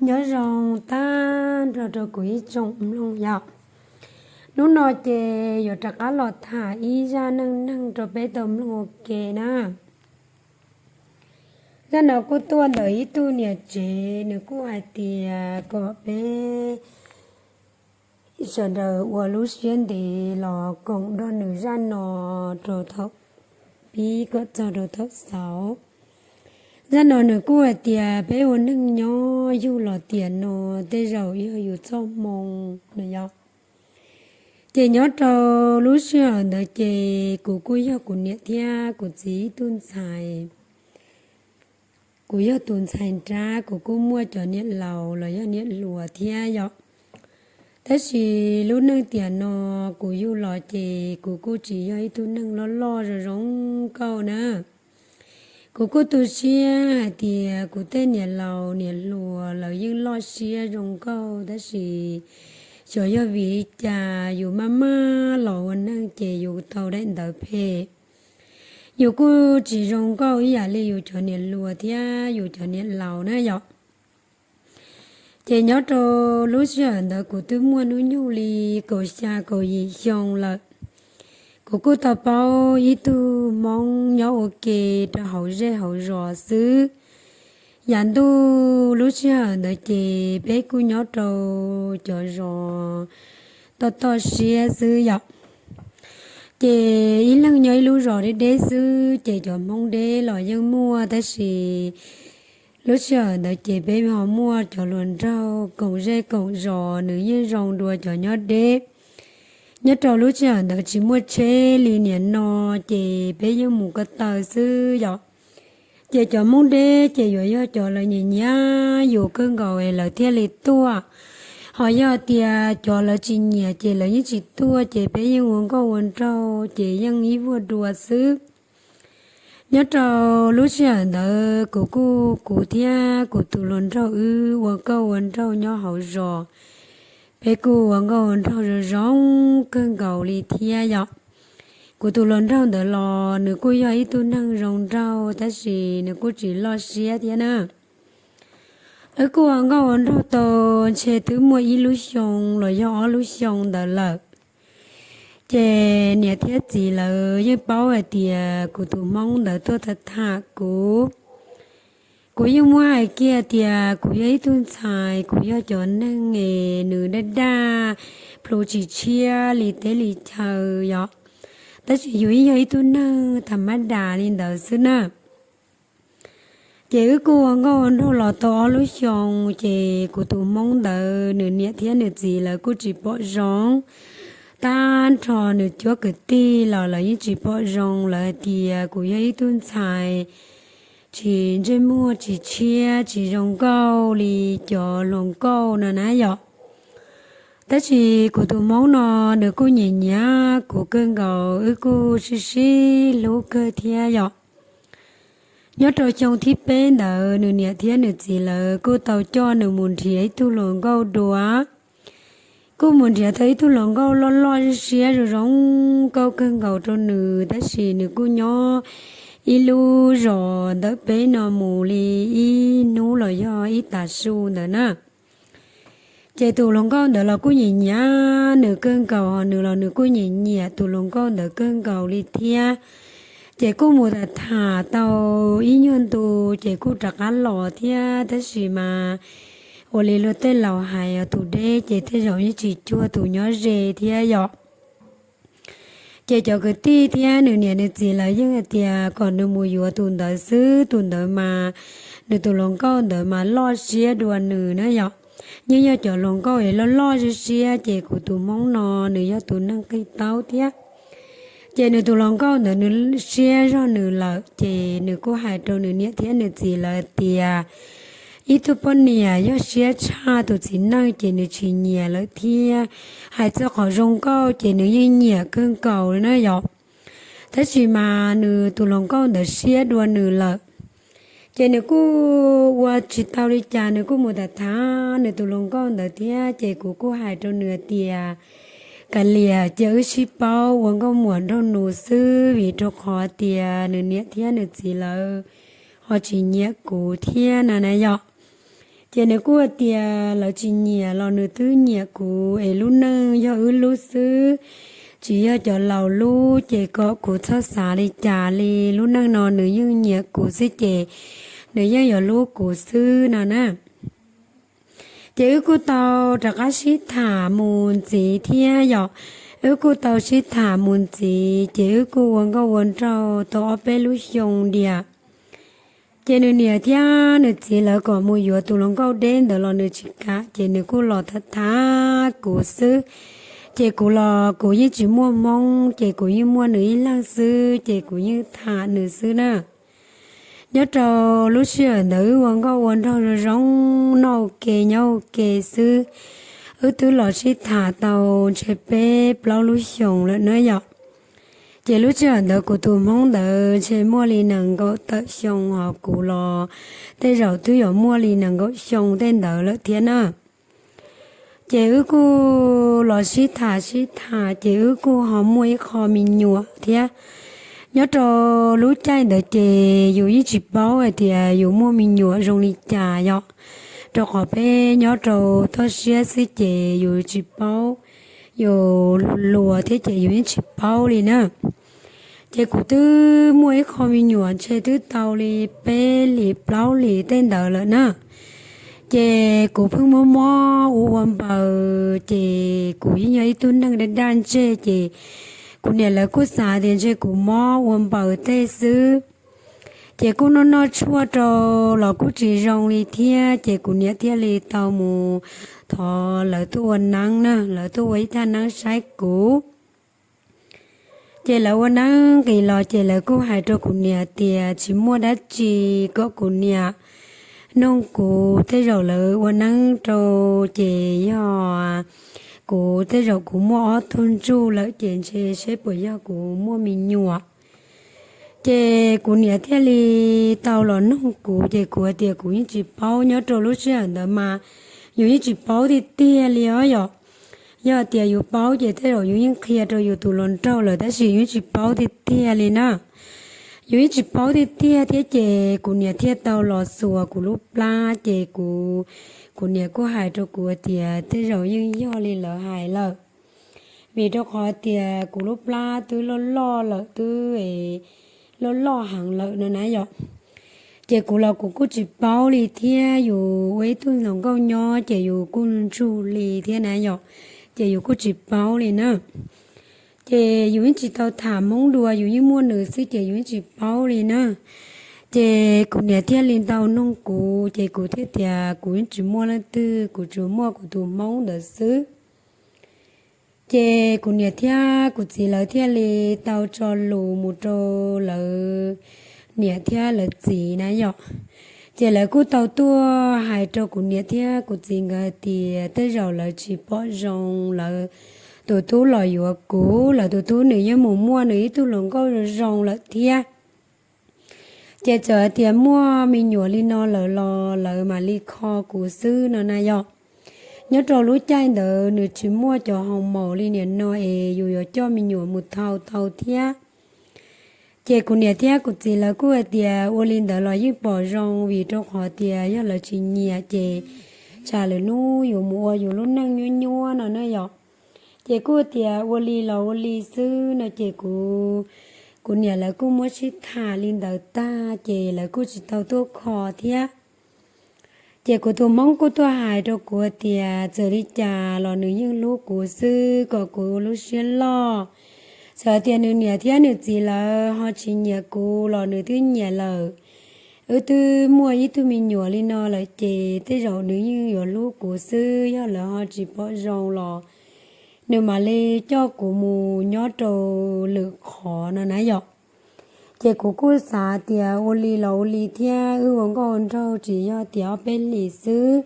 Nyob zoo tag nrho rau kuv ib tsoom mloog yom. Hnub no ces yuav rov qab los tham ib zaj neej neeg rau peb tau mloog ua ke na. Zaj no kuj tuaj ntawm ib tug niam tsev, nws kuj hais tias kom peb sawv daws ua lub siab ntev los koom nrog nws zaj no rau thaum pib kom txog rau thaum xaus. Zaj no nws kuj hais tias peb ua neej nyob yug los tiam no tej zaum yog yus txoj hmoo no yom. Ces nyob rau lub sij hawm ntawd ces kuv kuj yog kuv niam thiab kuv txiv ib tug ntxhais. Kuv yog tus ntxhais nrab, kuv kuj muaj cov niam laus los yog niam hluas thiab yom. Tab sis lub neej tiam no kuv yug los ces kuv kuj tsis yog ib tug neeg loj loj zoo zoo nkauj na. Kuv kuj tu siab hais tias kuv tej niam laus niam hluas lawv yeej loj siab zoo nkauj, tab sis xyov yog vim li cas yus maj maj los ua neeg ces yus tau daim ntawv phem. Yus kuj tsis zoo nkauj ib yam li yus cov niam hluas thiab yus cov niam laus na yom. Ces nyob rau lub sij hawm ntawd kuv twb muaj hnub nyoog li kaum xya kaum yim xyoo lawm. Kuv kuj tau paub ib tug Hmoob nyob ua ke rau hauv zej hauv zos xwb. Yav ntuj lub sij hawm ntawd ces peb kuj nyob rau cov zos toj toj siab xwb yom. Ces ib leeg nyob ib lub zos deb deb xwb, ces cov Hmoob deb los yeej muaj, tab sis lub sij hawm ntawd ces peb ho muaj cov hluas nraug koom zej koom zos, nws yeej zoo dua cov nyob deb. Nyob rau lub sij hawm ntawd tsis muaj tsheb li niaj no, ces peb yeej mus ko taw xwb yom. Ces cov Hmoob deb ces yuav yog cov lawv nyiam nyiam yus kawg nkaus es lawv thiaj li tuaj. Ho yog tias cov lawv tsis nyiam ces lawv yeej tsis tuaj, ces peb yeej ua nkauj ua nraug ces yeej ib vuag dua xwb. Nyob rau lub sij hawm ntawd kuv kuj, kuv thiab kuv tus hluas nraug wb ua nkauj ua nraug nyob hauv zos. Peb kuj ua nkauj ua nraug zoo zoo kawg nkaus li thiab yom. Kuv tus hluas nraug ntawd los nws kuj yog ib tug neeg zoo nraug tab sis nws kuj tsis loj siab thiab na. Wb kuj ua nkauj ua nraug tau ntshe twb muaj ib lub xyoo los yog ob lub xyoo ntawd lawm. Ces niam thiab txiv lawv yeej paub hais tias kuv tus Hmoob ntawd tuaj tham tham kuv. Kuv yeej muab hais kiag tias kuv yog ib tug ntxhais, kuv yog cov neeg es nws daj daj plhu tsis tshiab li teb li chaw yom. Tab sis yus yeej yog ib tug neeg tham mab das li ntawd xwb na. Ces wb kuj ua nkauj ua nraug los tau ob lub xyoo, ces kuv tus Hmoob ntawd nws niam thiab nws txiv lawv kuj tsis pom zoo. Tag nrho nws cuab kwv tij los lawv yeej tsis pom zoo, lawv hais tias kuv yog ib tug ntxhais tsis ntsej muag tsis tshiab tsis zoo nkauj li cov hluas nkauj no na yom. Tab sis kuv tus Hmoob no nws kuj nyiam nyiam kuv kawg nkaus, wb kuj sib sib hlub kawg thiab yom. Nyob rau xyoo thib peb ntawd nws niam thiab nws txiv lawv kuj tau coj nws mus nrhiav ib tug hluas nkauj dua. Kuj mus nrhiav tau ib tug hluas nkauj loj loj siab siab zoo zoo nkauj kawg nkaus rau nws, tab sis nws kuj nyob ib lub zos ntawm peb no mus li ib hnub los yog ib tav su ntawd na. Ces tus hluas nkauj ntawd los kuj nyiam nyiam nws kawg nkaus, ho nws los nws kuj nyiam nyiam tus hluas nkauj ntawd kawg nkaus li thiab. Ces kuj mus tham tham tau ib nyuag ntu, ces kuj rov qab los thiab, tab sis mas ua li luag tej laus hais os, tus deb ces tej zaum yeej tsis cuag tus nyob ze thiab yom. Ces cov kwv tij thiab nws niam nws txiv lawv yeej hais tias kom nws mus yuav tus ntawd xwb, tus ntawd mas nws tus hluas nkauj ntawd mas loj siab dua nws na yom. Yeej yog cov hluas nkauj es loj loj siab siab, ces kuv tus Hmoob no nws yog tus neeg qig taub thiab. Ces nws tus hluas nkauj ntawd nws siab zog nws lawm, ces nws kuj hais rau nws niam thiab nws txiv lawv tias, ib tug poj niam yog siab tshaj tus txiv neej ces nws tsis nyiam lawm thiab. Hais txog qhov zoo nkauj ces nws yeej nyiam kawg nkaus li na yom. Tab sis mas nws tus hluas nkauj ntawd siab dua nws lawm, ces nws kuj ua tsis tau li cas, nws kuj mus tham tham nws tus hluas nkauj ntawd thiab. Ces kuv kuj hais rau nws tias, kav liam cia wb sib paub ua nkauj muam nraug nus xwb, vim rau qhov tias nws niam thiab nws txiv lawv ho tsis nyiam kuv thiab na na yom. Ces nws kuj tias lawv tsis nyiam los nws twb nyiam kuv es lub neej yog wb lub xwb, tsis yog cov laus lub, ces kom kuv txhob xav li cas li, lub neej no nws yeej nyiam kuv xwb ces nws yeej yuav hlub kuv xwb no na. Ces wb kuj tau rov qab sib tham mus ntxiv thiab yom. Wb kuj tau sib tham mus ntxiv ces wb kuj ua nkauj ua nraug tau ob peb lub xyoo diam. Ces nws niam thiab nws txiv lawv kom mus yuav tus hluas nkauj deb ntawd los nws tsis kam, ces nws kuj los tham tham kuv xwb. Ces kuv los kuv yeej tsis muaj hmoob, ces kuv yeej muaj nws ib leeg xwb, ces kuv yeej tham nws xwb na. Nyob rau lub sij hawm ntawd wb ua nkauj ua nraug zoo zoo, noj ua ke nyob ua ke xwb. Wb twb los sib tham tau ntshe peb plaub lub xyoos lawm na yom. Ces lub sij hawm ntawd kuv tus hmoob ntawd ntshe muaj li nees nkaum tawm xyoo, hos kuv los tej zaum twb yuav muaj li nees nkaum xyoo tej ntawd lawm thiab na. Ces wb kuj los sib tham sib tham ces wb kuj ho muaj ib qho me nyuam thiab. Nyob rau lub caij ntawd ces yus yeej tsis paub hais tias yus muaj me nyuam zoo li cas yom, rau qhov peb nyob rau toj siab xwb ces yus tsis paub, yus luag thiab ces yus yeej tsis paub li na. Ces kuv twb muaj ib qho me nyuam ntshe twb tau li peb hlis plaub hlis tej ntawd lawm na. Ces kuv pheej mob mob ua ua npaws, ces kuv yeej yog ib tug neeg daj daj ntseg, ces kuv niam lawv kuj xav tias ntshe kuv mob ua npaws tej xwb. Ces kuj noj noj tshuaj rau los kuj tsis zoo li thiab, ces kuv niam thiaj li tau mus thov lawv tuaj ua neeb na, lawv tuaj ua ib thaj neeb saib kuv. Ces lawv ua neeb nqis los ces lawv kuj hais rau kuv niam tias tsis muaj dab tsi, kom kuv niam noog kuv, tej zaum lawv ua neeb rau ces yog kuv, tej zaum kuv muaj ob tug ntsuj lawm ces ntshe seb puas yog kuv muaj me nyuam. Ces kuv niam thiaj li tau los noog kuv, ces kuv hais tias kuv yeej tsis paub. Nyob rau lub sij hawm ntawd mas yus yeej tsis paub tiag tiag li os yom. Yog tias yus paub ces tej zaum yus yeej qhia rau yus tus hluas nraug lawm, tab sis yus yeej tsis paub tiag tiag li na. Yus yeej tsis paub tiag tiag thiab ces kuv niam thiaj tau los xuas kuv lub plab, ces kuv, kuv niam kuj hais rau kuv tias tej zaum yeej yog li lawv hais lawm, vim rau qhov tias kuv lub plab twb loj loj lawm, twb loj loj heev lawm no na yom. Ces kuv los kuv kuj tsis paub li thiab, yus ua ib tug hluas nkauj nyob ces yus kuj ntsug li thiab na yom, ces yus kuj tsis paub li na. Ces yus yeej tsis tau tham hmoob dua, yus yeej muaj nws xwb ces yus yeej tsis paub li na. Ces kuv niam thiaj li tau noog kuv, ces kuv thiaj tias kuv yeej tsis muaj leej twg, kuv tsuas muaj kuv tus hmoob ntawd xwb. Ces kuv niam thiab kuv txiv lawv thiaj li tau tso lus mus rau lawv niam thiab lawv txiv na yom. Ces lawv kuj tau tuaj hais rau kuv niam thiab kuv txiv nkawd hais tias tej zaum lawv tsis pom zoo lawv tus tub los yuav kuv, lawv tus tub nws yeej mus muaj nws ib tug hluas nkauj zoo zoo lawm thiab. Ces txawm hais tias muaj me nyuam li no lawm los lawv mam li kho kuv xwb no na yom. Nyob rau lub caij ntawd nws tsis muaj cov hoo maum li niam no es yus yuav coj me nyuam mus thau tau thiab. Ces kuv niam thiab kuv txiv lawv kuj hais tias ua li ntawd los yeej pom zoo, vim rau qhov tias yog lawv tsis nyiam ces tsam lwm hnub yus mus ua yus lub neej nyuab nyuab no na yom. Ces kuj tias ua li los ua li xwb no ces kuv, kuv niam lawv kuj muab sib tham li ntawd tag ces lawv kuj tsis tau tuaj kho thiab. Ces kuv tus hmoob kuj tuaj hais rau kuv tias txawm li cas los nws yeej hlub kuv xwb, kom kuv ua lub siab loj. Txawm tias nws niam thiab nws txiv lawv ho tsis nyiam kuv los nws twb nyiam lawm. Wb twb muaj ib tug me nyuam li no lawm ces tej zaum nws yeej yuav hlub kuv xwb, yog lawv ho tsis pom zoo los nws mam li coj kuv mus nyob rau lwm qhov no na yom. Ces kuv kuj xav tias ua li los ua li thiab, wb ua nkauj ua nraug tsis yog tias ob peb hlis xwb,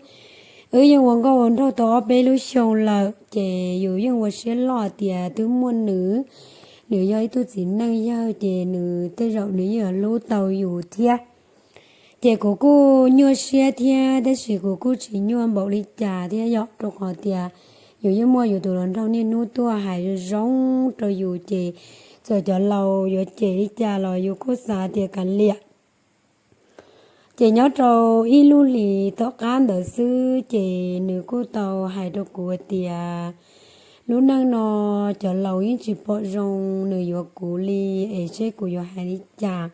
wb yeej ua nkauj ua nraug tau ob peb lub xyoo lawm ces yus yeej ua siab loj tias twb muaj nws, nws yog ib tug txiv neej yawg ces nws tej zaum nws yeej yuav hlub tau yus thiab. Ces kuv kuj nyuaj siab thiab, tab sis kuv kuj tsis nyuaj npaum li cas thiab yom, rau qhov tias yus yeej muaj yus tus hluas nraug niaj hnub tuaj hais zoo zoo rau yus, ces txawm cov laus yuav cem li cas los yus kuj xav tias kav liam. Ces nyob rau ib lub hlis tom qab ntawd xwb ces nws kuj tau hais rau kuv tias lub neej no cov laus yeej tsis pom zoo, nws yuav kuv li es seb kuv yuav hais li cas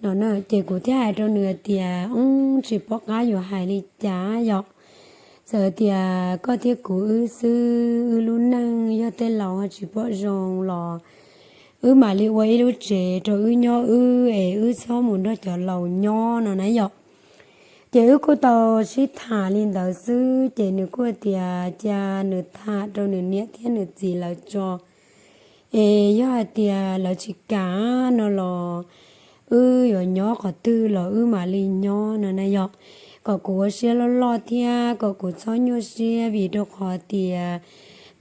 no. Ces kuv thiaj hais rau nws tias, Ub, tsis pom qab yuav hais li cas yom. Txawm tias koj thiab kuv wb xwb, wb lub neej yog tej laus ho tsis pom zoo los wb mam li ua ib lub tsev rau wb nyob wb es wb txhob mus nrog cov laus nyob no na yom. Ces wb kuj tau sib tham li ntawd xwb ces nws kuj tias cia nws tham rau nws niam thiab nws txiv lawv tso, es yog hais tias lawv tsis kam no los wb yuav nyob qhov twg los wb mam li nyob no na yom. Kom kuv ua siab loj loj thiab kom kuv txhob nyuaj siab vim rau qhov tias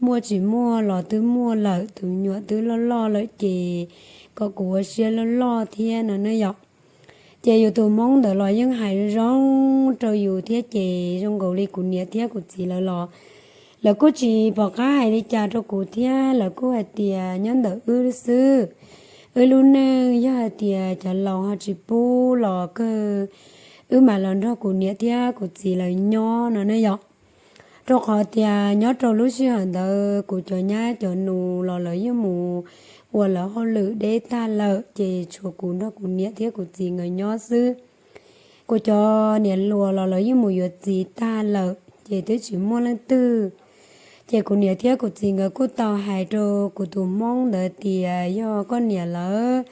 muaj tsis muaj los twb muaj lawm, tus me nyuam twb loj loj lawm ces kom kuv ua siab loj loj thiab no na yom. Ces yus tus Hmoob ntawd los yeej hais zoo rau yus thiab ces zoo nkaus li kuv niam thiab kuv txiv lawv los lawv kuj tsis pom qab hais li cas rau kuv thiab, lawv kuj hais tias nyob ntawm wb xwb, wb lub neej yog hais tias cov laus ho tsis pub los kawg wb mam los nrog kuv niam thiab kuv txiv lawv nyob no ne yom. Rau qhov tias nyob rau lub sij hawm ntawd kuv cov nyab cov nus los lawv yeej mus ua lawv hauj lwm deb tag lawm ces tshuav kuv nrog kuv niam thiab kuv txiv nkawd nyob xwb. Kuv cov niam hluas los lawv yeej mus yuav txiv tag lawm ces twb tsis muaj leej twg. Ces kuv niam thiab kuv txiv nkawd kuj tau hais rau kuv tus Hmoob ntawd tias yog koj niam lawv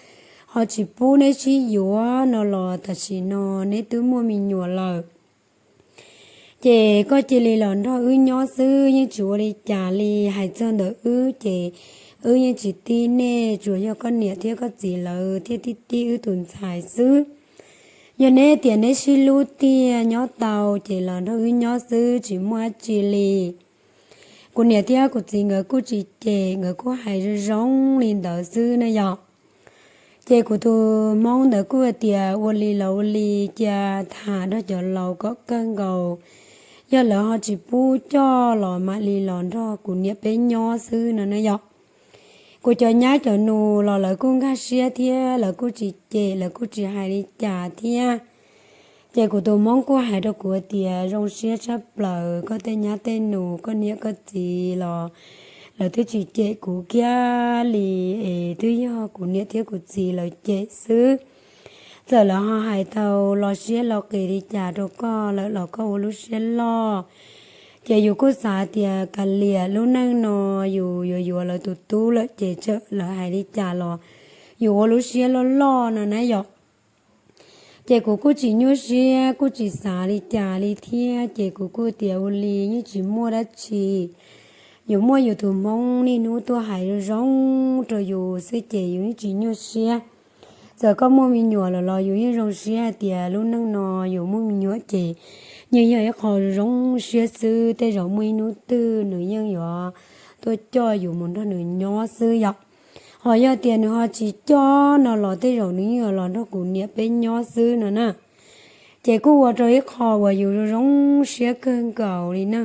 ho tsis pub neb sib yuav no los tam sim no neb twb muaj me nyuam lawm, ces koj cia li los nrog wb nyob xwb, yeej tsis ua li cas li. Hais txog ntawm wb ces wb yeej tsis tib nej, tsuas yog koj niam thiab koj txiv lawv thiaj tib tib wb tus ntxhais xwb. Yog neb tias neb sib hlub tiag nyob tau ces los nrog wb nyob xwb, tsis muaj dab tsi li. Kuv niam thiab kuv txiv nkawd kuj tsis cem, nkawd kuj hais zoo zoo li ntawd xwb na yom. Ces kuv tus Hmoob ntawd kuj hais tias ua li los ua li, cia tham nrog cov laus kom kawg nkaus, yog lawv ho tsis pub coj los mam li los nrog kuv niam peb nyob xwb no na yom. Kuv cov nyab cov nus los lawv kuj nkag siab thiab lawv kuj tsis cem, lawv kuj tsis hais li cas thiab. Ces kuv tus Hmoob kuj hais rau kuv tias zoo siab tshaj plaws, koj tej nyab tej nus, koj niam koj txiv los lawv twb tsis cem kuv kiag li, es twb yog kuv niam thiab kuv txiv lawv cem xwb. Txawm lawv ho hais tau lo siab lo qis li cas rau koj lawm los koj ua lub siab loj. Ces yus kuj xav tias kav liam, lub neej no yus yuav yuav lawv tus tub lawm ces txawm lawv hais li cas los yus ua lub siab loj loj no na yom. Ces kuv kuj tsis nyuaj siab, kuj tsis xav li cas li thiab, ces kuv kuj tias ua li yeej tsis muaj dab tsi. Yus muaj yus tus Hmoob niaj hnub tuaj hais zoo zoo rau yus xwb ces yus yeej tsis nyuaj siab. Txawm koj muaj me nyuam lawm los yus yeej zoo siab hais tias lub neej no yus muaj me nyuam ces yeej yog ib qho zoo siab xwb, tej zaum muaj ib hnub twg nws yeej yuav tuaj coj yus mus nrog nws nyob xwb yom. Ho yog tias nws ho tsis coj no los tej zaum nws yeej yuav los nrog kuv niam peb nyob xwb no na. Ces kuj ua rau ib qho uas yus zoo zoo siab kawg nkaus li na.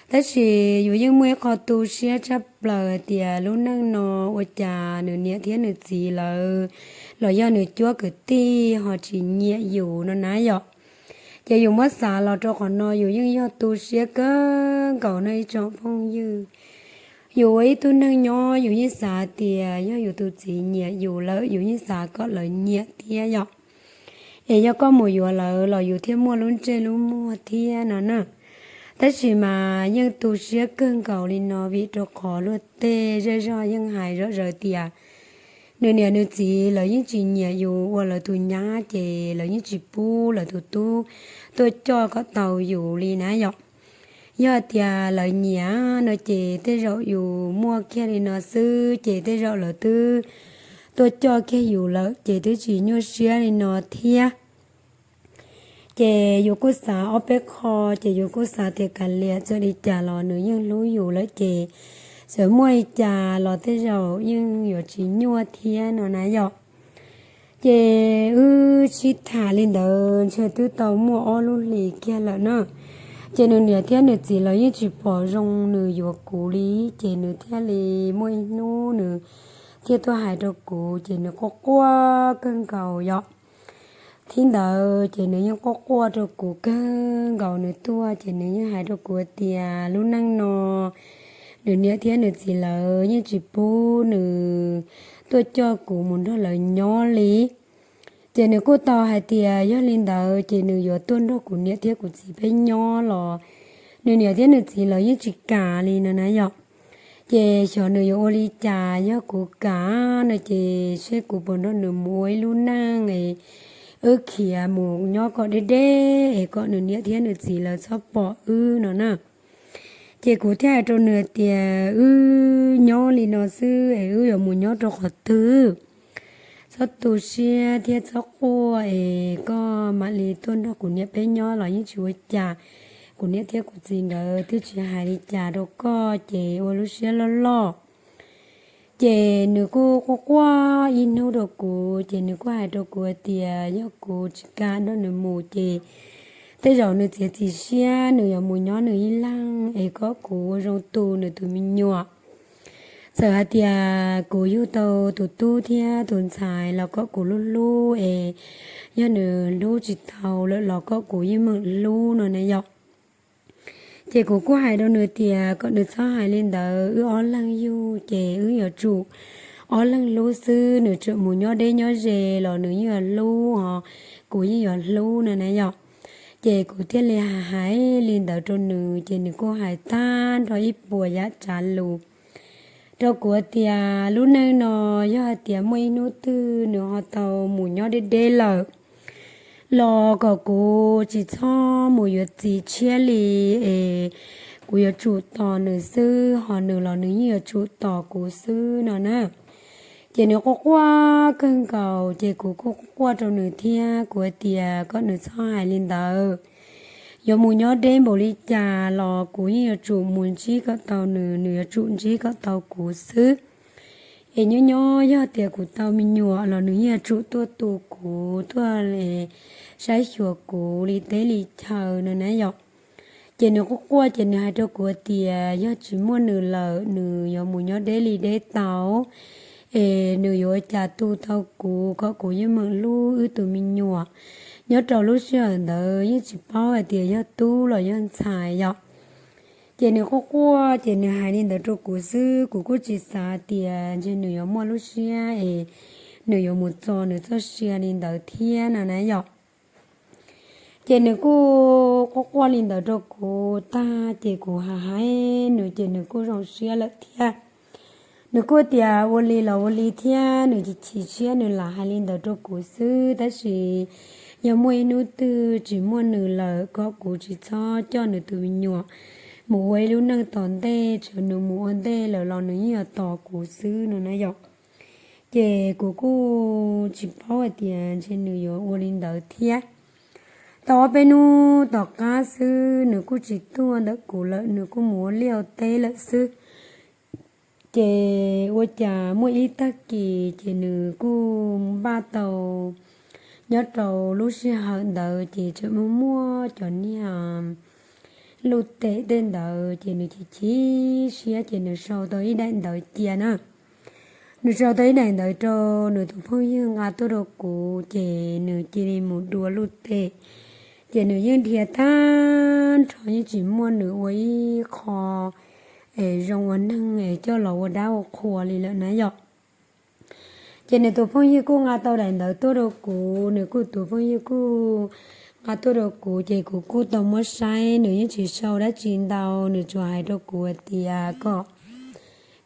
Tab sis yus yeej muaj ib qho tu siab tshaj plaws hais tias lub neej no ua cas nws niam thiab nws txiv lawv los yog nws cuab kwv tij ho tsis nyiam yus no na yom. Ces yus muab xav los rau qhov no yus yeej yog tu siab kawg nkaus no ib tsoom phooj ywg. Yus ua ib tug neeg nyob yus yeej xav tias yog yus tus txiv nyiam yus lawm yus yeej xav kom lawv nyiam thiab yom. Es yog koj mus yuav lawv los yus thiaj muaj lub ntsej lub muag thiab no na. Tab sis mas yeej tu siab kawg nkaus li no vim rau qhov luag tej zej zog yeej hais zom zaws tias nws niam nws txiv lawv yeej tsis nyiam yus ua lawv tus nyab ces lawv yeej tsis pub lawv tus tub tuaj coj kom tau yus li na yom. Yog tias lawv nyiam no ces tej zaum yus muaj kiag li no xwb ces tej zaum lawv twb tuaj coj kiag yus lawm ces twb tsis nyuaj siab li no thiab. Ces yus kuj xav ob peb qho, ces yus kuj xav tias kav liam, txawm li cas los nws yeej hlub yus lawm ces txawm muaj li cas los tej zaum yeej yuav tsis nyuaj thiab no na yom. Ces wb sib tham li ntawd ntshe twb tau muaj ob lub hlis kiag lawm na. Ces nws niam thiab nws txiv los yeej tsis pom zoo nws yuav kuv li, ces nws thiaj li muaj ib hnub nws thiaj tuaj hais rau kuv ces nws quaj quaj kawg nkaus yom. Thaum ntawd ces nws yeej quaj quaj rau kuv kawg nkaus, nws tuaj ces nws yeej hais rau kuv tias lub neej no nws niam thiab nws txiv lawv yeej tsis pub nws tuaj coj kuv mus nrog lawv nyob li. Ces nws kuj tau hais tias yog li ntawd ces nws yuav tuaj nrog kuv niam thiab kuv txiv peb nyob los nws niam thiab nws txiv lawv yeej tsis kam li no na yom. Ces xyov nws yuav ua li cas, yog kuv kam no ces seb kuv puas nrog nws mus ua ib lub neej es wb khiav mus nyob kom deb deb es kom nws niam thiab nws txiv lawv txhob pom wb no na. Ces kuv thiaj hais rau nws tias wb nyob li no xwb es wb yuav mus nyob rau qhov twg? Txhob tu siab thiab txhob quaj es koj mam li tuaj nrog kuv niam peb nyob los yeej tsis ua cas. Kuv niam thiab kuv txiv nkawd twb tsis hais li cas rau koj ces ua lub siab loj loj. Ces nws kuj quaj quaj ib hnub rau kuv ces nws kuj hais rau kuv tias yog kuv tsis kam nrog nws mus ces tej zaum nws txiav txim siab nws yuav mus nyob nws ib leeg es kom kuv ua zoo tu nws tus me nyuam. Txawm hais tias kuv yug tau tus tub thiab tus ntxhais los kom kuv hlub hlub es yog nws hlub tsis tau lawm los kom kuv yeej meem hlub no na yom. Ces kuv kuj hais rau nws tias kom nws txhob hais li ntawd, wb ob leeg yug ces wb yuav tsum ob leeg hlub xwb, nws tseem mus nyob deb nyob ze los nws yeej yuav hlub os, kuv yeej yuav hlub no na yom. Ces kuv thiaj li hais li ntawd rau nws ces nws kuj hais tag nrho ib puas yav tsav lus rau kuv tias lub neej no yog hais tias muaj ib hnub twg nws ho tau mus nyob deb deb lawm los kom kuv tsis txhob mus yuav txiv tshiab li es kuv yuav tsum tos nws xwb, ho nws los nws yeej yuav tsum tos kuv xwb no na. Ces nws quaj quaj kawg nkaus ces kuv kuj quaj rau nws thiab, kuv hais tias kom nws txhob hais li ntawd, yuav mus nyob deb npaum li cas los kuv yeej yuav tsum mus ntsib kom tau nws, nws yuav tsum ntsib kom tau kuv xwb. Es nyob nyob yog tias kuv tau me nyuam los nws yeej yuav tsum tuaj tu kuv, tuaj saib xyuas kuv li teb li chaw no na yom. Ces nws quaj quaj ces nws hais rau kuv tias yog tsis muaj nws lawm nws yuav mus nyob deb li deb tau, es nws yuav ua cas tu tau kuv kom kuv yeej meem hlub wb tus me nyuam. Nyob rau lub sij hawm ntawd yeej tsis paub hais tias yog tub los yog ntxhais yom. Ces nws quaj quaj ces nws hais li ntawd rau kuv xwb, kuv kuj tsis xav tias ntshe nws yuav muaj lub siab es nws yuav mus txo nws txoj sia li ntawd thiab no na yom. Ces nws kuj quaj quaj li ntawd rau kuv tag ces kuv hais hais nws ces nws kuj zoo siab lawm thiab. Nws kuj tias ua li los ua li thiab, nws chim chim siab nws lam hais li ntawd rau kuv xwb, tab sis yog muaj ib hnub twg tsis muaj nws lawm kom kuv tsis txhob coj nws tus me nyuam mus ua ib lub neej tom ntej, txawm nws mus ua ntej lawm los nws yeej yuav tos kuv xwb no na yom. Ces kuv kuj tsis paub hais tias ntshe nws yuav ua li ntawd thiab. Tau ob peb hnub tom qab xwb nws kuj tsis tuaj ntawm kuv lawm, nws kuj mus ua liaj ua teb lawm xwb. Ces ua cas muaj ib tag kis ces nws kuj npaj tau nyob rau lub sij hawm ntawd ces tseem muaj muaj cov niag luj tes tej ntawd ces nws chim chim siab ces nws sau tau ib daim ntawv cia na. Nws sau tau ib daim ntawv rau nws tus phooj ywg nqa tuaj rau kuv ces nws cia li mus dua luj tes. Ces nws yeej dhia tag nrho yeej tsis muaj nws ua ib qho es zoo ua neeg es coj los ua dab ua qhua li lawm na yom. Ces nws tus phooj ywg kuj nqa tau daim ntawv tuaj rau kuv, nws kuj tus phooj ywg kuj nqa tuaj rau kuv ces kuv kuj tau muab saib, nws yeej tsis sau dab tsi ntau, nws tsuas hais rau kuv hais tias kom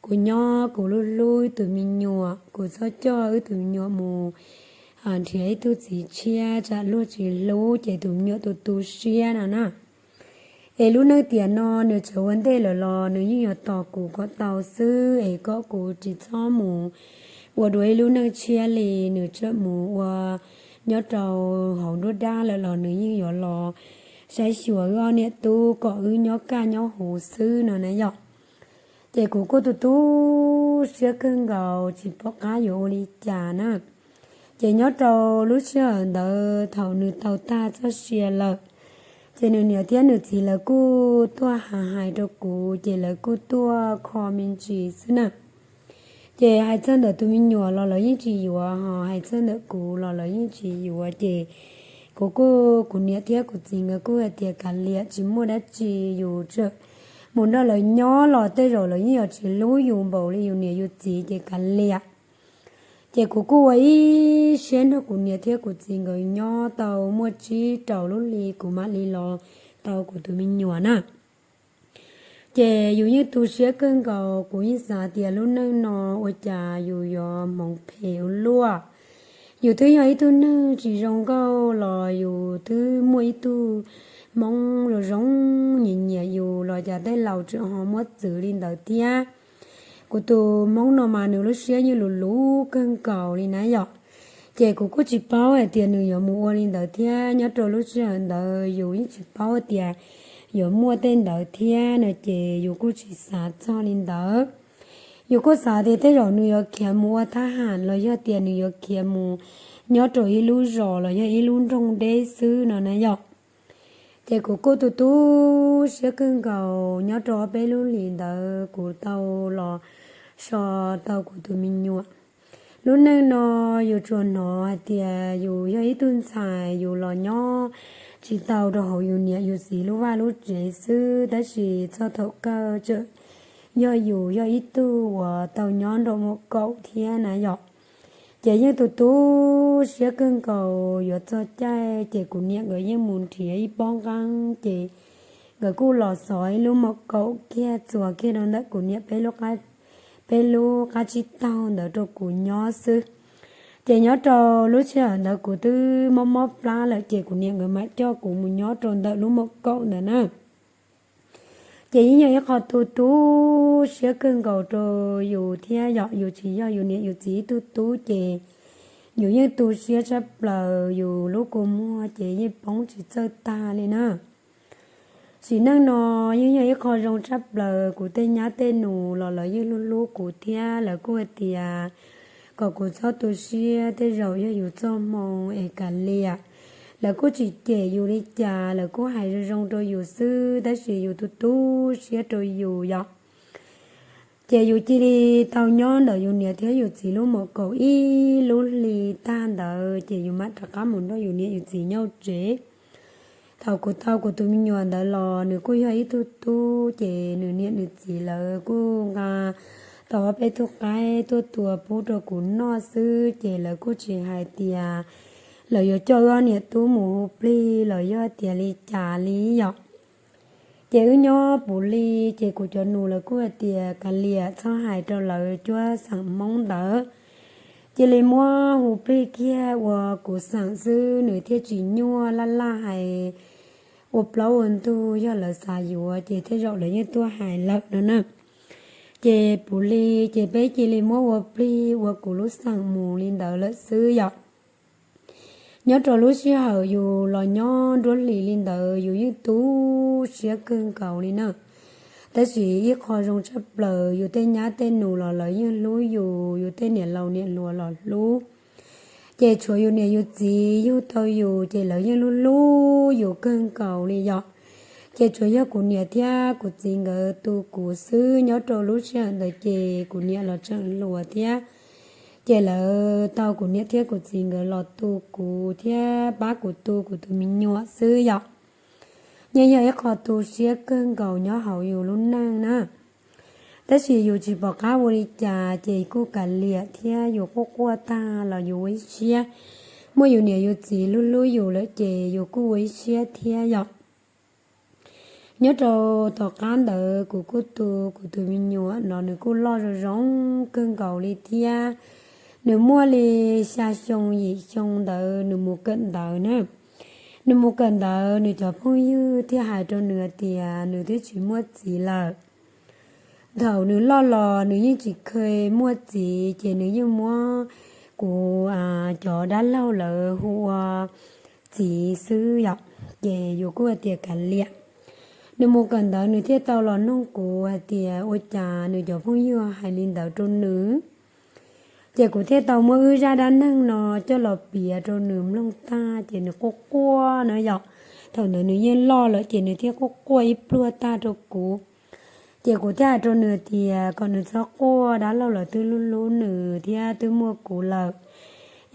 kuv nyob kuv hlub hlub wb tus me nyuam, kuv txhob coj wb tus me nyuam mus nrhiav ib tug txiv tshiab tsam luag tsis hlub ces tus me nyuam tu tu siab no na. Es lub neej tiam no nws tseem ua ntej lawm los nws yeej yuav tos kuv kom tau xwb, es kom kuv tsis txhob mus ua dua ib lub neej tshiab li, nws tseem mus ua nyob rau hauv nruab dab lawm los nws yeej yuav los saib xyuas wb ob niam tub kom wb nyob kaj nyob huv xwb no na yom. Ces kuv kuj tu tu siab kawg nkaus tsis pom qab yuav ua li cas na. Ces nyob rau lub sij hawm ntawd thaum nws tau tag txoj sia lawm, ces nws niam thiab nws txiv lawv kuj tuaj hais hais rau kuv, ces lawv kuj tuaj kho me ntsis xwb na. Ces hais txog ntawm tus me nyuam los lawv yeej tsis yuav, ho hais txog ntawm kuv los lawv yeej tsis yuav, ces Kuv kuj, kuv niam thiab kuv txiv nkawd kuj hais tias kav liam, tsis muaj dab tsi, yus tseem mus nrog lawv nyob los tej zaum lawv yeej yuav tsis hlub yus npaum li yus niam yus txiv ces kav liam. Ces kuv kuj ua ib siab nrog kuv niam thiab kuv txiv nkawd nyob tau muaj tsib rau lub hli kuv mam li los tau kuv tus me nyuam na. Ces yus yeej tu siab kawg nkaus, kuv yeej xav tias lub neej no ua cas yus yuav hmoov phem ua luaj. Yus twb yog ib tug neeg tsis zoo nkauj los yus twb muaj ib tug hmoob zoo zoo nyiam nyiam yus los cas tej laus tseem ho muab txwv li ntawd thiab. Kuv tus hmoob no mas nws lub siab yeej luv luv kawg nkaus li na yom. Ces kuv kuj tsis paub hais tias nws yuav mus ua li ntawd thiab, nyob rau lub sij hawm ntawd yus yeej tsis paub tias yuav muaj tej ntawd thiab no ces yus kuj tsis xav txog li ntawd. Yus kuj xav tias tej zaum nws yuav khiav mus ua thab ham los yog tias nws yuav khiav mus nyob rau ib lub zos los yog ib lub nroog deb xwb no na yom. Ces kuv kuj tu tu siab kawg nkaus, nyob rau ob peb lub hlis ntawd kuv tau los so tau kuv tus me nyuam. Lub neej no yus tsuas hnov hais tias yus yog ib tug ntxhais, yus los nyob tsis tau rau hauv yus niam yus txiv lub vaj lub tsev xwb, tab sis txog thaum kawg tseem yog yus yog ib tug uas tau nyob nrog muam kaum thiab na yom. Ces yeej tu tu siab kawg nkaus, yuav txog caij ces kuv niam nkawd yeej mus nrhiav ib pob nqeeb, ces nkawd kuj los xov ib lub muam kaum kiag txuas kiag rau ntawm kuv niam peb lub qab, peb lub qab tsib taug ntawd rau kuv nyob xwb. Ces nyob rau lub sij hawm ntawd kuv twb mob mob plab lawm ces kuv niam nkawd mam coj kuv mus nyob rau ntawm lub muam kaum ntawd na. Ces yeej yog ib qho tu tu siab kawg nkaus rau yus thiab yom, yus tsis yog yus niam yus txiv ib tug tub ces yus yeej tu siab tshaj plaws, yus lub kua muag ces yeej poob tsis txawj tag li na. Sim neej no yeej yog ib qho zoo tshaj plaws, kuv tej nyab tej nus los lawv yeej hlub hlub kuv thiab lawv kuj hais tias kom kuv txhob tu siab, tej zaum yog yus txoj hmoo es kav liam. Lawv kuj tsis cem yus li cas, lawv kuj hais zoo zoo rau yus xwb, tab sis yus tu tu siab rau yus yom. Ces yus cia li tau nyob ntawm yus niam thiab yus txiv lub muam kaum ib lub hli tag ntawd ces yus mam rov qab mus nrog yus niam yus txiv nyob tsev. Thaum kuv tau kuv tus me nyuam ntawd los nws kuj yog ib tug tub, ces nws niam nws txiv lawv kuj nqa tau ob peb tug qaib tuaj tua pub rau kuv noj xwb, ces lawv kuj tsis hais tias lawv yuav coj wb ob niam tub mus hu plig los yog tias li cas li yom. Ces wb nyob puv li, ces kuv cov nus lawv kuj hais tias kav liam, txhob hais rau lawv cuab xeem Hmoob ntawd, cia li muab hu plig kiag ua kuv xeem xwb, nws thiaj tsis nyuaj, laj laj hais ua plaub ua ntug, yog lawv xav yuav ces tej zaum lawv yeej tuaj hais lawm no na. Ces puv li, ces peb cia li muab ua plig ua kuv lub xeem mus li ntawd lawm xwb yom. Nyob rau lub sij hawm yus los nyob nruab hlis li ntawd yus yeej tu siab kawg nkaus li na. Tab sis ib qho zoo tshaj plaws yus tej nyab tej nus los lawv yeej hlub yus, yus tej niam laus niam hluas los hlub. Ces tshuav yus niam yus txiv yug tau yus ces lawv yeej hlub hlub yus kawg nkaus li yom. Ces tsuas yog kuv niam thiab kuv txiv nkawd tu kuv xwb, nyob rau lub sij hawm ntawd ces kuv niam los tseem hluas thiab. Ces lawv tau kuv niam thiab kuv txiv nkawd los tu kuv thiab pab kuv tu kuv tus me nyuam xwb yom. Yeej yog ib qho tu siab kawg nkaus nyob hauv yus lub neej na. Tab sis yus tsis pom qab ua li cas ces kuj kav liam thiab, yus quaj quaj tag los yus ua ib siab. Muaj yus niam yus txiv hlub hlub yus lawm ces yus kuj ua ib siab thiab yom. Nyob rau tom qab ntawd kuv kuj tu kuv tus me nyuam no nws kuj loj zoo zoo kawg nkaus li thiab. Nws muaj li xya xyoo yim xyoo ntawd nws mus kawm ntawv na. Nws mus kawm ntawv nws cov phooj ywg thiaj hais rau nws hais tias nws twb tsis muaj txiv lawm. Thaum nws loj los nws yeej tsis kheev muaj txiv ces nws yeej muab kuv cov dab laug lawv hu ua txiv xwb yom. Ces yus kuj hais tias kav liam. Nws mus kawm ntawv nws thiaj tau los noog kuv hais tias ua cas nws cov phooj ywg hais li ntawd rau nws. Ces kuv thiaj tau muab wb zaj dab neeg no coj los piav rau nws mloog tag ces nws quaj quaj na yom. Thaum ntawd nws yeej loj lawm ces nws thiaj quaj quaj ib pluag tag rau kuv. Ces kuv thiaj hais rau nws tias kom nws txhob quaj, dab laug lawv twb hlub hlub nws thiab twb muaj kuv lawm.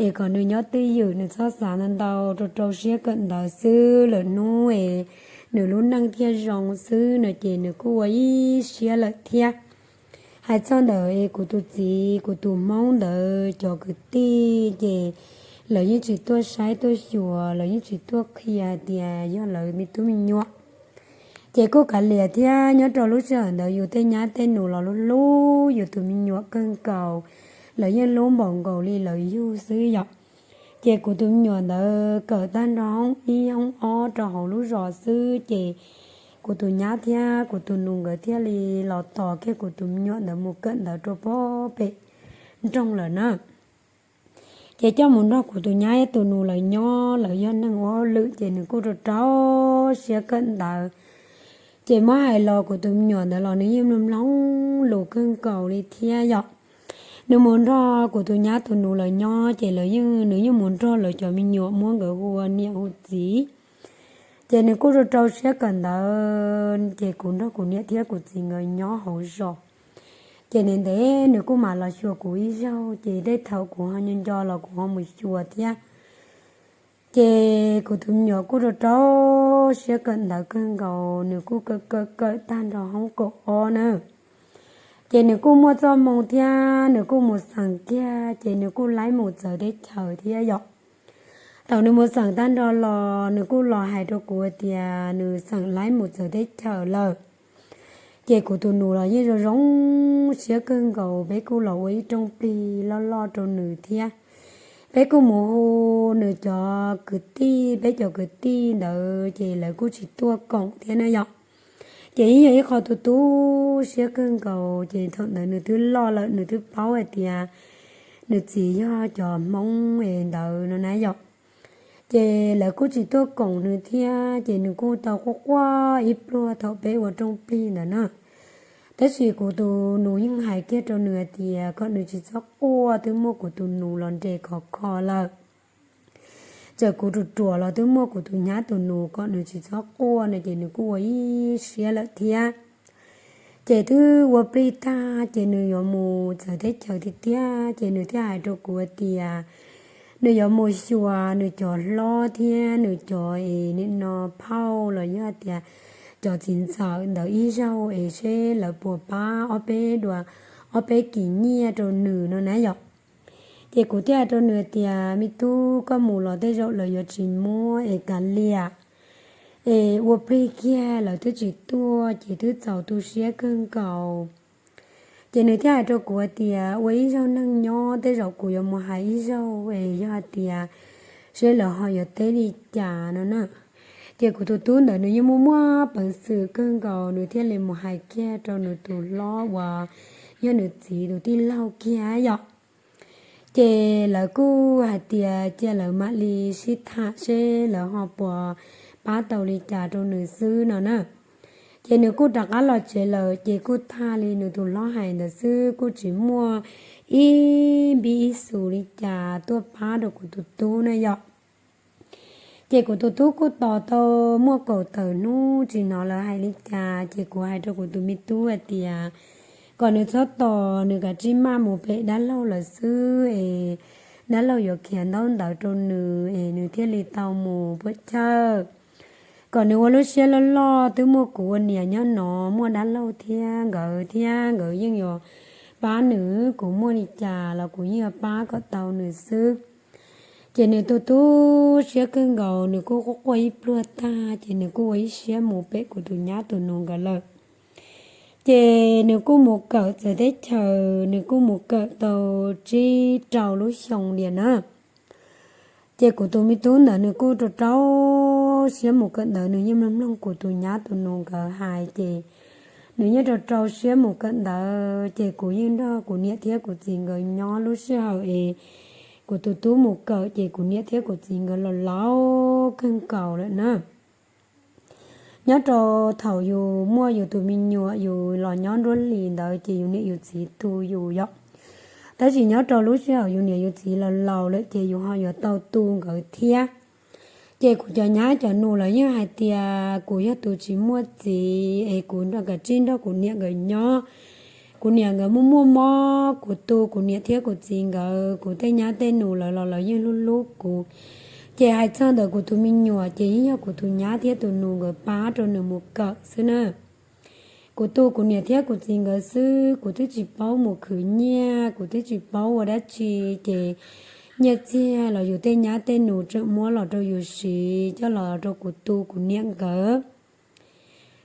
es kom nws nyob twj ywm, nws txhob xav ntau ntau, rau rau siab kawm ntawv xwb, lwm hnub es nws lub neej thiaj zoo xwb no ces nws kuj ua ib siab lawm thiab. Hais txog ntawm es kuv tus txiv, kuv tus hmoob ntawd cov kwv tij ces lawv yeej tsis tuaj saib tuaj xyuas, lawv yeej tsis tuaj qhia hais tias yog lawv me tub me nyuam. Ces kuj kav liam thiab, nyob rau lub sij hawm ntawd yus tej nyab tej nus los hlub yus tus me nyuam kawg nkaus, lawv yeej hlub npaum nkaus li lawv yug xwb yom. Ces kuv tus me nyuam ntawd kawm tag nrho hoob ib hoob ob rau hauv lub zos xwb ces kuv tus nyab thiab kuv tus nus nkawd thiaj li los tos kiag kuv tus me nyuam ntawd mus kawm ntawv rau pem nroog lawm na. Ces coj mus nrog kuv tus nyab tus nus lawv nyob, lawv yog neeg ua hauj lwm ces nws kuj rau rau siab kawm ntawv. Ces muab hais los kuv tus me nyuam ntawd los nws yeej mloog mloog lus kawg nkaus li thiab yom. Nws mus nrog kuv tus nyab tus nus lawv nyob ces lawv yeej, nws yeej mus nrog lawv cov me nyuam muab nkawd hu ua niam hu txiv. Ces nws kuj rau rau siab kawm ntawv, ces kuv nrog kuv niam thiab kuv txiv nkawd nyob hauv zos. Ces ntev ntev nws kuj mam los xyuas kuv ib zaug, ces tej thaum kuv ho nco nco los kuv ho mus xyuas thiab. Ces kuv tus me nyuam kuj rau rau siab kawm ntawv kawg nkaus, nws kuj kawm kawm kawm tag nrho hoob kaum ob na. Ces nws kuj muaj txoj hmoo thiab nws kuj mus xeem kiag, ces nws kuj laib mus txawv teb chaws thiab yom. Thaum nws mus xeem tag nrho los nws kuj los hais rau kuv tias nws xeem laib mus txawv teb chaws lawm. Ces kuv tus nus los yeej zoo zoo siab kawg nkaus, peb kuj los ua ib rooj plig loj loj rau nws thiab. Peb kuj mus hu nws cov kwv tij, peb cov kwv tij ntawd ces lawv kuj tsis tuaj koom thiab na yom. Ces yeej yog ib qho tu tu siab kawg nkaus, ces thaum ntawd nws twb loj lawm, nws twb paub hais tias nws txiv yog cov Hmoob es ntawd no na yom. Ces lawv kuj tsis tuaj koom nws thiab, ces nws kuj tau quaj quaj ib pluag thaum peb ua rooj plig ntawd na. Tab sis kuv tus nus yeej hais kiag rau nws hais tias kom nws tsis txhob quaj, twb muaj kuv tus nus los nres khov kho lawm. Txawm kuv ruam ruam los twb muaj kuv tus nyab tus nus, kom nws tsis txhob quaj no ces nws kuj ua ib siab lawm thiab. Ces twb ua plig tag ces nws yuav mus txawv teb chaws tiag tiag, ces nws thiaj hais rau kuv tias nws yuav mus xyuas nws cov hlob thiab nws cov es nim no phauj los yog tias cov txiv ntxawm ntawd ib zaug es seb lawv puas pab ob peb dua, ob peb kis nyiaj rau nws no na yom. Ces kuv thiaj hais rau nws tias me tub, koj mus los tej zaum lawv yuav tsis muab es kav liam, es ua plig kiag lawv twb tsis tuaj ces twb txaus tu siab kawg nkaus. Ces nws thiaj hais rau kuv tias ua ib zaug neeg nyob, tej zaum kuv yuav mus hais ib zaug es yog hais tias seb lawv ho yuav teb li cas no na. Ces kuv tus tub ntawd nws yeej muaj muaj peev xwm kawg nkaus, nws thiaj li mus hais kiag rau nws tus hlob uas yog nws txiv tus tij laug kiag yom. Ces lawv kuj hais tias cia lawv mam li sib tham seb lawv ho puas pab tau li cas rau nws xwb no na. Ces nws kuj rov qab los tsev lawm, ces kuj tag li nws tus hlob hais ntawd xwb, kuj tsis muaj ib npib ib xus li cas tuaj pab rau kuv tus tub na yom. Ces kuv tus tub kuj tos tau muaj kaum tawm hnub tsis hnov lawv hais li cas, ces kuv hais rau kuv tus me tub hais tias kom nws txhob tos, nws kav tsij maj mus pem dab laug lawv xwb es dab laug yuav khiav ntaub ntawv rau nws es nws thiaj li tau mus puas chawj. Kom nws ua lub siab loj loj, twb muaj kuv ua niam nyob no, muaj dab laug thiab nkawd thiab nkawd yeej yuav pab nws, kuv muaj li cas los kuv yeej yuav pab kom tau nws xwb. Ces nws tu tu siab kawg nkaus, nws kuj quaj quaj ib pluag tag ces nws kuj ua ib siab mus pem kuv tus nyab tus nus nkawd lawm. Ces nws kuj mus kawm txawv teb chaws, nws kuj mus kawm tau tsib rau lub xyoo li na. Ces kuv tus me tub ntawd nws kuj rau rau siab mus kawm ntawv, nws yeej mloog mloog kuv tus nyab tus nus nkawd hais ces nws yeej rau rau siab mus kawm ntawv. Ces kuv yeej nrog kuv niam thiab kuv txiv nkawd nyob lub sij hawm es kuv tus tub mus kawm ces kuv niam thiab kuv txiv nkawd los laus kawg nkaus lawm na. Nyob rau thaum yus muaj yus tus me nyuam yus los nyob nruab hlis ntawd ces yus niam yus txiv tu yus yom. Tab sis nyob rau lub sij hawm yus niam yus txiv los laus lawm ces yus ho yuav tau tu nkawd thiab. Ces kuv cov nyab cov nus lawv yeej hais tias kuv yog tus tsis muaj txiv es kuv nrog kav tsij nrog kuv niam nkawd nyob, kuv niam nkawd muaj muaj mob, kuv tu kuv niam thiab kuv txiv nkawd, kuv tej nyab tej nus lawv los lawv yeej hlub hlub kuv. Ces hais txog ntawm kuv tus me nyuam ces yeej yog kuv tus nyab thiab tus nus nkawd pab rau nws mus kawm xwb na. Kuv tu kuv niam thiab kuv txiv nkawd xwb, kuv twb tsis paub mus khwv nyiaj, kuv twb tsis paub ua dab tsi, ces nyiaj txiag los yus tej nyab tej nus tseem muab los rau yus siv coj los rau kuv tu kuv niam nkawd.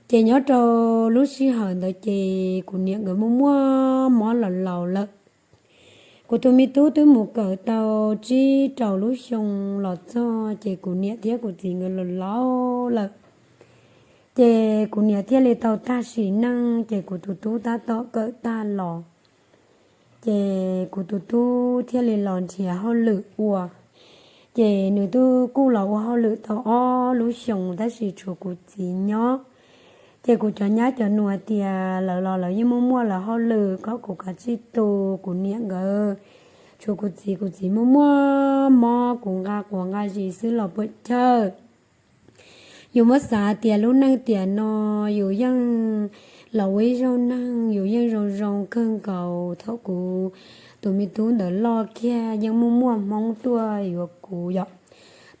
Ces nyob rau lub sij hawm ntawd ces kuv niam nkawd muaj muaj mob los laus lawm. Kuv tus me tub twb mus kawm tau tsib rau lub xyoo los txog ces kuv niam thiab kuv txiv nkawd los laus lawm. Ces kuv niam thiaj li tau tag sim neej, ces kuv tus tub tab tom kawm tag los. Ces kuv tus tub thiaj li los nrhiav hauj lwm ua. Ces nws twb kuj los ua hauj lwm tau ob lub xyoos tab sis tshuav kuv txiv nyob. Ces kuv cov nyab cov nus hais tias lawv los lawv yeej muaj muaj lawv hauj lwm, koj kuv kav tsij tu kuv niam nkawd. Tshuav kuv txiv, kuv txiv muaj muaj mob, kuv nqa quav nqa zis xwb los puas chawj. Yus muab xav tias lub neej tiam no yus yeej los ua ib zaug neeg, yus yeej zoo zoo kawg nkaus thaum kuv tus me tub ntawd loj kiag yeej muaj muaj hmoob tuaj yuav kuv yom.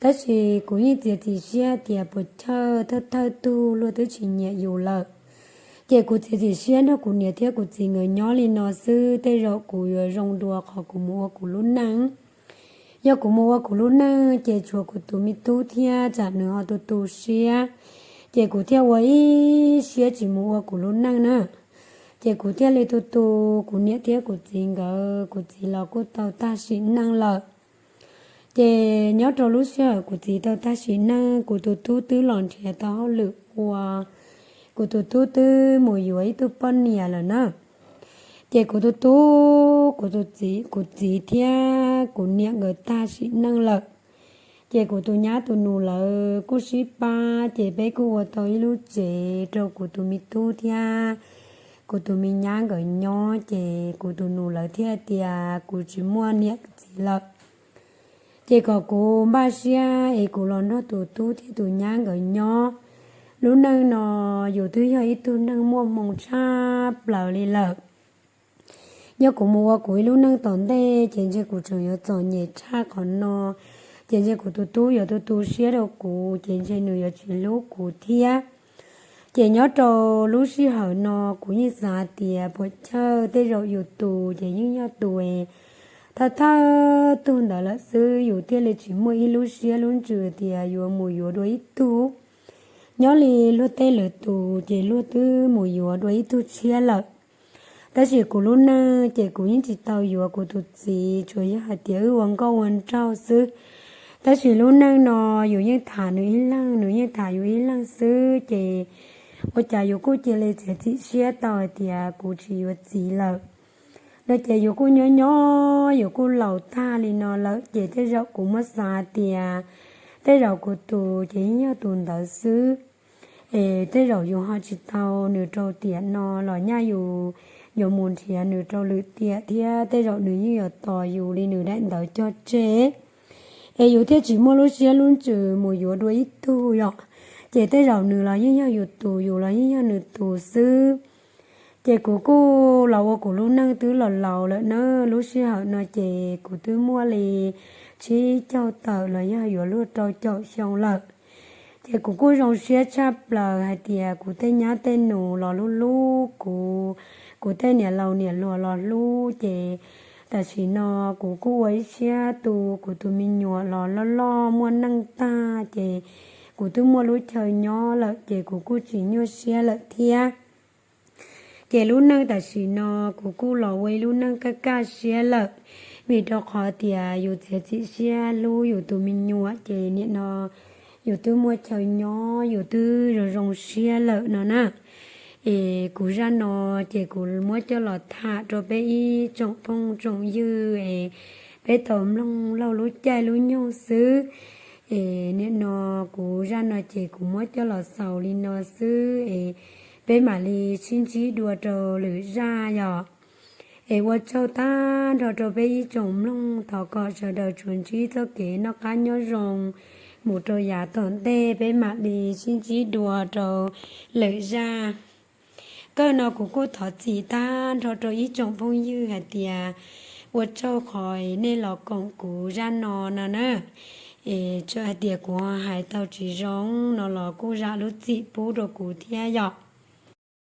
Tab sis kuv yeej txiav txim siab tias puas chawj, thawj thawj tug luag twb tsis nyiam yus lawm. Ces kuv txiav txim siab nrog kuv niam thiab kuv txiv nkawd nyob li no xwb, tej zaum kuv yuav zoo dua qhov kuv mus ua kuv lub neej. Yog kuv mus ua kuv lub neej ces tshuav kuv tus me tub thiab tsam nws ho tu tu siab, ces kuv thiaj ua ib siab tsis mus ua kuv lub neej na. Ces kuv thiaj li tu tu kuv niam thiab kuv txiv nkawd, kuv txiv los kuj tau tag sim neej lawm. Ces nyob rau lub sij hawm kuv txiv tau tag sim neej, kuv tus tub twb los nrhiav tau hauj lwm ua, kuv tus tub twb mus yuav ib tug poj niam lawm na. Ces kuv tus tub, kuv tus txiv, kuv txiv thiab kuv niam nkawd tag sim neej lawm. Ces kuv tus nyab tus nus lawv kuj sib pab, ces peb kuj ua tau ib lub tsev rau kuv tus me tub thiab kuv tus me nyab nkawd nyob. Ces kuv tus nus lawv thiaj tias kuv tsis muaj niam txiv lawm, ces kom kuv npaj siab es kuv los nrog tus tub thiab tus nyab nkawd nyob. Lub neej no yus twb yog ib tug neeg muaj hmoo tshaj plaws li lawm. Yog kuv mus ua kuv ib lub neej tom ntej ces ntshe kuv tseem yuav txom nyem tshaj qhov no, ces ntshe kuv tus tub yuav tu tu siab rau kuv, ces ntshe nws yuav tsis hlub kuv thiab. Ces nyob rau lub sij hawm no kuv yeej xav tias puas chawj, tej zaum yus tus ces yeej yog tus thawj thawj tug ntawd lawm xwb, yus thiaj li tsis muaj ib lub siab lub ntsws tias yuav mus yuav dua ib tug. Nyob li luag tej lwm tus ces luag twb mus yuav dua ib tug tshiab lawm. Tab sis kuv lub neej ces kuv yeej tsis tau yuav kuv tus txiv, tsuas yog hais tias wb ua nkauj ua nraug xwb. Tab sis lub neej no yus yeej tham nws ib leeg, nws yeej tham yus ib leeg xwb, ces ua cas yus kuj cia li txiav txim siab tau hais tias kuv tsis yuav txiv lawm no. Ces yus kuj nyob nyob yus kuj laus tag li no lawm, ces tej zaum kuv muab xav tias tej zaum kuv tus ces yeej yog tus ntawd xwb. Es tej zaum yus ho tsis tau nws rau tiam no los nyaj yus yuav mus nrhiav nws rau lwm tiam thiab, tej zaum nws yeej yuav tos yus li nws daim ntawv cog tseg, es yus thiaj tsis muaj lub siab lub ntsws mus yuav dua ib tug yom. Ces tej zaum nws los yeej yog yus tus, yus los yeej yog nws tus xwb. Ces kuv kuj los ua kuv lub neej twb los laus lawm na, lub sij hawm no ces kuv twb muaj li tsib caug tawm los yog yuav luag rau caum xyoo lawm. Ces kuv kuj zoo siab tshaj plaws hais tias kuv tej nyab tej nus los hlub hlub kuv, kuv tej niam laus niam hluas los hlub, ces tam sim no kuv kuj ua ib siab tu kuv tus me nyuam los loj loj muaj neej tag, ces kuv twb muaj lub chaw nyob lawm ces kuv kuj tsis nyuaj siab lawm thiab. Ces lub neej tam sim no kuv kuj los ua ib lub neej kaj kaj siab lawm, vim rau qhov tias yus txiav txim siab hlub yus tus me nyuam ces nim no yus twb muaj chaw nyob, yus twb zoo zoo siab lawm no na. Es kuv zaj no ces kuv muab coj los tham rau peb ib tsoom phooj tsoom ywg es peb tau mloog laug lub caij lub nyoog xwb. Es nim no kuv zaj no ces kuv muab coj los xaus li no xwb es peb mam li sib ntsib dua rau lwm zaj yom. Es ua tsaug tag nrho rau peb ib tsoom mloog, thov kom sawv daws tsuas ntsib txoj kev noj qab nyob zoo mus rau yav tom ntej, peb mam li sib ntsib dua rau lwm zaj. Kawg no kuv kuj thov txim tag nrho rau ib tsoom phooj ywg hais tias ua tsaug qhov nej los koom kuv zaj no no na. Es txawm hais tias kuv hais tau tsis zoo no los kuj zam lub txim pub rau kuv thiab yom.